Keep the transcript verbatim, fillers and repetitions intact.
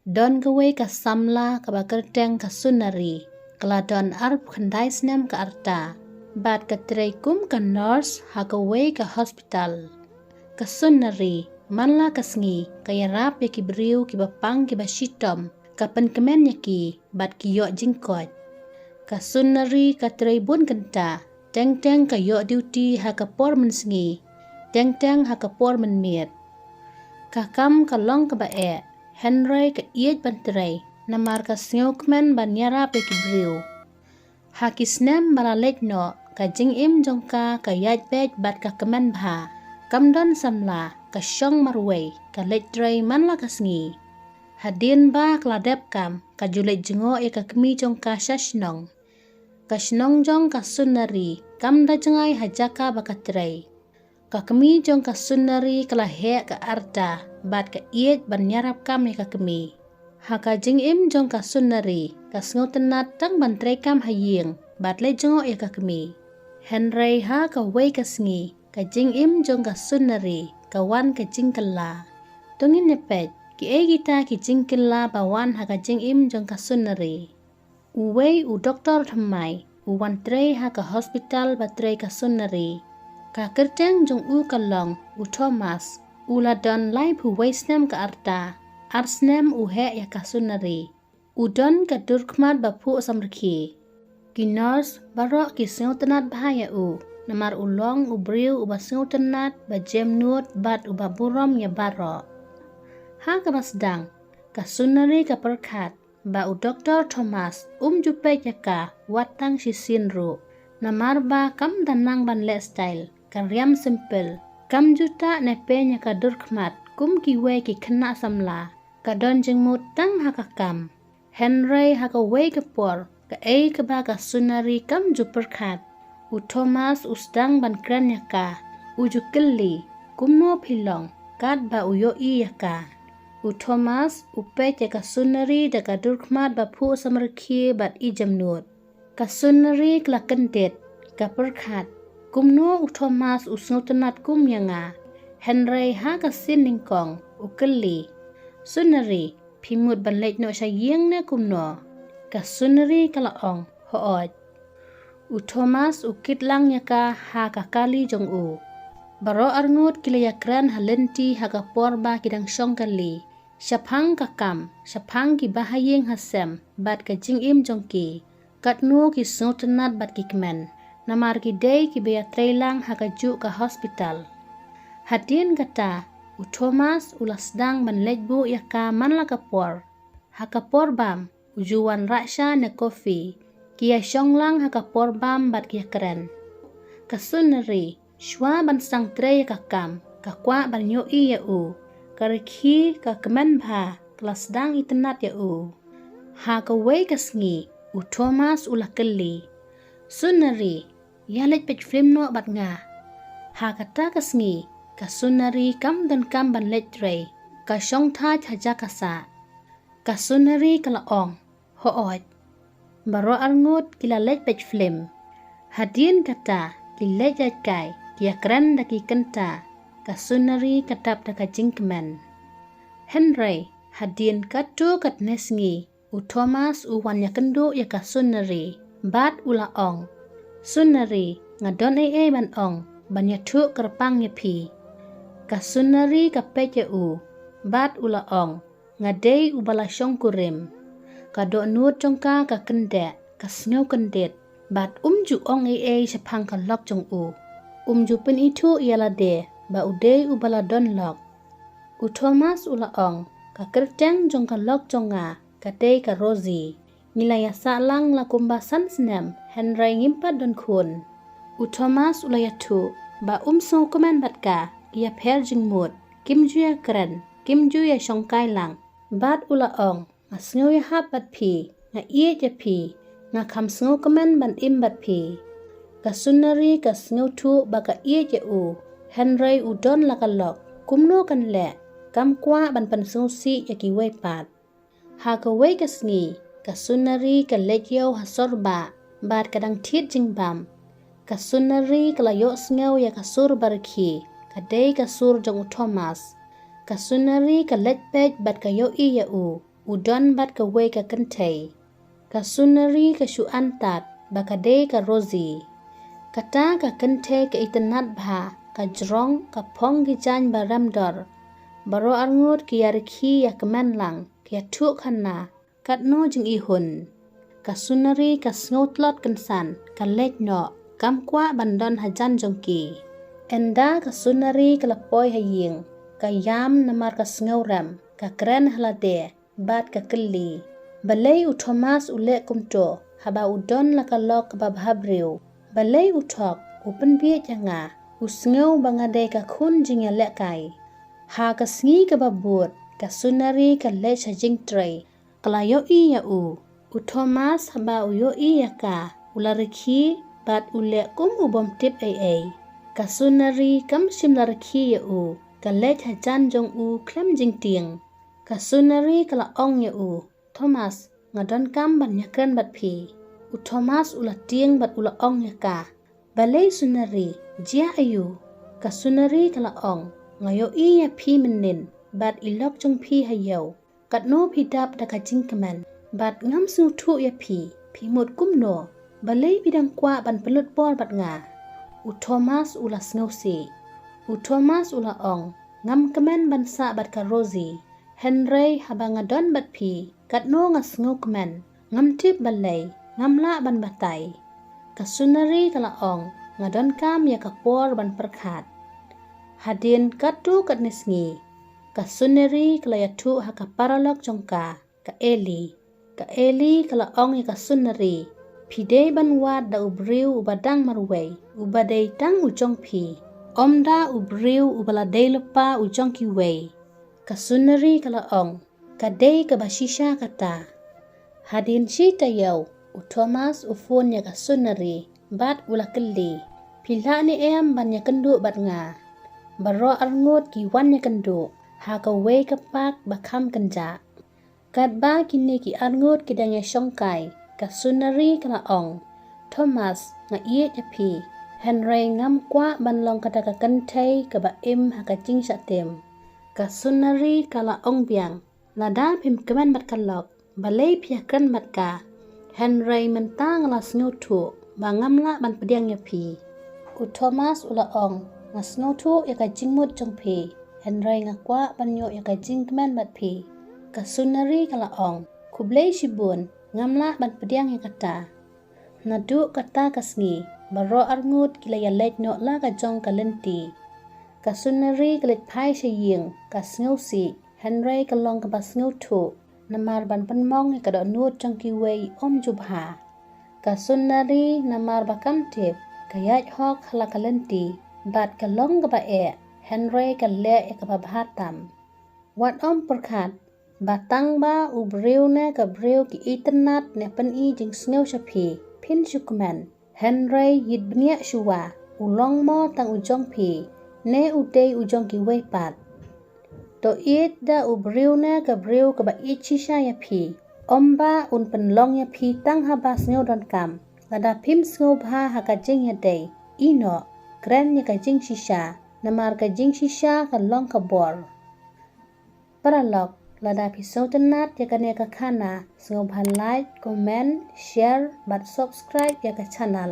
Don kawei ka samla kaba kyrteng ka Sunari, ka la don arphew khyndai snem ka rta, bad ka trei kum ka nurse ha kawei ka hospital. Ka Sunari, man la ka sngi, ka ïarap ïa ki briew kiba pang kiba shitom, ka pynkmen ïa ki, bad ki ïoh jingkoit. Ka Sunari ka trei bun kynta, teng teng ka ïoh duty ha ka por mynsngi, teng teng ha ka por mynmiet. Ka kam ka long kaba eh, hynrei ka ïeit ban trei, namar ka sngewkmen ban ïarap ïa ki briew. Ha ki snem ba la leit noh, ka jingim jong ka ka ïaid beit bad ka kmen bha. Kam don samla, ka shong marwei, ka leit trei man la ka sngi. Hadien ba ka la dep kam, ka ju leit jngoh ïa ka kmie jong ka sha shnong. Ka shnong jong ka Sunari, kam da jngai ha jaka ba ka trei. Ka kmie jong ka Sunari ka la heh ka rta, bad ka ïeit ban ïarap kam ïa ka kmie. Ha ka jingim jong ka Sunari, ka sngewtynnat tang ban trei kam ha ïing, bad leit jngoh ïa ka kmie. Hynrei ha kawei ka sngi, ka jingim jong ka Sunari, ka wan ka jingkylla. To ngin ïa peit, kiei kita ki jingkylla ba wan ha ka jingim jong ka Sunari. Uwei u doktor thymmai, u wan trei ha ka hospital ba trei ka Sunari. Ka kyrteng jong u ka long, u Thomas, u la don laiphew wei snem ka rta, ar snem u heh ïa ka Sunari. U don ka dur khmat ba phuh samrkhie. Ki nurse baroh ki sngewtynnat bha ïa u, namar u long u briew uba sngewtynnat ba jemnud bad uba burom ïa baroh. Ha kaba sdang, ka Sunari ka pyrkhat, ba u doktor Thomas um ju peit ïa ka wat tang shisien ruh. Namar ba kam da nang ban leh style, ka riam simple, kam ju tah ne peiñ ïa ka dur khmat, kum kiwei ki khynnah samla, ka don jingmut tang ha ka kam. Hynrei ha kawei ka por, kaei kaba ka Sunari kam ju pyrkhat, u Thomas u sdang ban kren ïa ka, u ju kylli, kumno phi long, katba u ïohi ïa ka. U Thomas u peit ïa ka Sunari da ka dur khmat ba phuh samrkhie bad i jemnud. Ka Sunari ka la kyndit, ka pyrkhat, kumno u Thomas u sngewtynnat kum ïa nga. Hynrei ha ka sien nyngkong, u kylli, Sunari, phi mut ban leit noh sha ïing ne kumno? Ka Sunari ka la ong, hooid. U Thomas u kit lang ïa ka ha ka kali jong u. Baroh arngut ki la ïakren ha lynti ha ka por ba ki dang shong kali. Shaphang ka kam, shaphang ki bahaïing hasem, bad ka jingim jong ki. Katno ki sngewtynnat bad ki kmen. Namar ki dei kiba ïatrei lang ha kajuh ka hospital. Hadien kata, u Thomas u la sdang ban leit buh ïa ka man la ka por. Ha ka por bam, u ju wan rah sha ne kofi. Ki ïa shong lang ha ka por bam bad ki ïa kren. Ka Sunari, shwa ban sdang trei ïa ka kam, ka kwah ban ïohi ïa u. Ka rkhie, ka kmen bha, ka la sdang itynnat ïa u. Ha kawei ka sngi, u Thomas u la kylli, Sunari, ïa leit peit film noh bad nga. Ha kata ka sngi, ka Sunari kam donkam ban leit trei, ka shong thait ha jaka sah. Ka Sunari ka la ong, hooid. Baroh arngut ki la leit peit film. Hadien kata, ki leit ïaid kai, ki ïakren da ki kynta, ka Sunari ka dap da ka jingkmen. Hynrei, hadien katto katne sngi, u Thomas u wan ïakynduh ïa ka Sunari, bad u la ong, Sunari, nga don ei ei ban ong, ban ïathuh kyrpang ïa phi. Ka Sunari ka peit ïa u, bad u la ong, nga dei uba la shongkurim. Ka dohnud jong ka ka kyndeh, ka sngew kyndit, bad um ju ong ei ei shaphang ka lok jong u. Um ju pynithuh ïa lade, ba u dei uba la don lok. U Thomas u la ong, ka kyrteng jong ka lok jong nga, ka dei ka Rosie. Ngi la ïasah lang la kumba san snem, hynrei ngim pat don khun. U Thomas u la ïathuh, ba um sngewkmen bad ka, ki ïapher jingmut, kim ju ïakren, kim ju ïashongkai lang. Bad u la ong, nga sngew ïahap bad phi, nga ïeit ïa phi, nga kham sngewkmen ban im bad phi. Ka Sunari ka sngewthuh ba ka ïeit ïa u, hynrei u don la ka lok, kumno kan leh, kam kwah ban pynsngewsih ïa kiwei pat. Ha kawei ka sngi, ka Sunari ka leit ïew ha sor bah, bad ka dang thied jingbam. Ka Sunari ka la ïohsngew ïa ka sur ba rkhie, ka dei ka sur jong u Thomas. Ka Sunari ka leit peit bad ka ïohi ïa u. u don bad kawei ka kynthei. Ka Sunari ka shu antad ba ka dei ka Rosie. Kata ka kynthei ka itynnad bha, ka jrong, ka phong ki jaiñ ba rem dor. Baroh arngut ki ïa rkhie ïa kmen lang, ki ïathuh khana, katno jingihun. Ka Sunari ka sngew tlot kynsan, ka leit noh, kam kwah ban don hajan jong ki. Ynda ka Sunari ka la poi ha ïing, ka ïam namar ka sngew rem, ka kren ha lade, bad ka kylli, balei u Thomas u leh kumto, haba u don la ka lok kaba bhabriew? Balei u thok, u pynbieit ïa nga, u sngew ba nga dei ka khun jingïalehkai? Ha ka sngi kaba bud, ka Sunari ka leit sha jingtrei, ka la ïohi ïa u. U Thomas haba u ïohi ïa ka, u la rkhie, bad u leh kum u bym tip ei ei. Ka Sunari kam shym la rkhie ïa u, ka leit hajan jong u khlem jingtieng. Ka Sunari ka la ong ïa u, Thomas, nga donkam ban ïakren bad phi. U Thomas u la tieng bad u la ong ïa ka, balei Sunari, jia aïu? Ka Sunari ka la ong, nga ïohi ïa phi mynnin, bad i lok jong phi ha ïew. Katno phi dap da ka jingkmen, bad ngam sngewthuh ïa phi, phi mut kumno? Balei phi dang kwah ban pynlut bor bad nga? U Thomas u la sngewsih. U Thomas u la ong, ngam kmen ban sah bad ka Rosie. Hynrei haba nga don bad phi, katno nga sngewkmen. Ngam tip balei, ngam lah ban batai. Ka Sunari ka la ong, nga donkam ïa ka por ban pyrkhat. Hadien katto katne sngi, ka Sunari ka la ïathuh ha ka paralok jong ka, ka Ellie. Ka Ellie ka la ong ïa ka Sunari, phi dei ban wad da u briew uba dang marwei, uba dei tang u jong phi. Ym da u briew uba la dei lypa u jong kiwei. Ka Sunari ka la ong, ka dei kaba shisha kata. Hadien shi taïew, u Thomas u phone ïa ka Sunari, bad u la kylli, phi lah ne em ban ïakynduh bad nga? Baroh arngut ki wan ïakynduh ha kawei ka park ba kham kynjah. Katba kine ki arngut ki dang ïashongkai, ka Sunari ka la ong, Thomas, nga ïeit ïa phi, hynrei ngam kwah ban long kata ka kynthei kaba im ha ka jingshah tim. Ka Sunari ka la ong biang, lada phim kmen bad ka lok, balei phi ïakren bad ka? Hynrei mynta nga la sngewthuh ba ngam lah ban pdiang ïa phi. U Thomas u la ong, nga sngewthuh ïa ka jingmut jong phi, hynrei nga kwah ban ïoh ïa ka jingkmen bad phi. Ka Sunari ka la ong, khublei shibun, ngam lah ban pdiang ïa kata. Naduh kata ka sngi, baroh arngut ki la ïaleit noh la ka jong ka lynti. Ka Sunari ka leit phai sha ïing, ka sngewsih, hynrei ka long kaba sngewthuh, namar ban pynmong ïa ka dohnud jong kiwei ym ju bha. Ka Sunari namar ba kam tip, ka ïaid hok ha la ka lynti, bad ka long kaba eh, hynrei ka leh ïa kaba bha tam. Wat ym pyrkhat ba tang ba u briew ne ka briew ki itynnad ne pyni jingsngew sha phi, phin shu kmen. Hynrei ïit bniah shuwa, u long mo tang u jong phi, ne u dei u jong kiwei pat. To ïeit da u briew ne ka briew kaba ïeit shisha ïa phi. Ym ba un pynlong ïa phi tang haba sngew donkam. Lada phim sngewbha ha ka jingïadei, ïehnoh, kren ïa ka jingshisha, namar ka jingshisha ka long ka bor. Paralok, lada phi sngewtynnad ïa kane ka khana, sngewbha like, comment, share, bad subscribe ïa ka channel.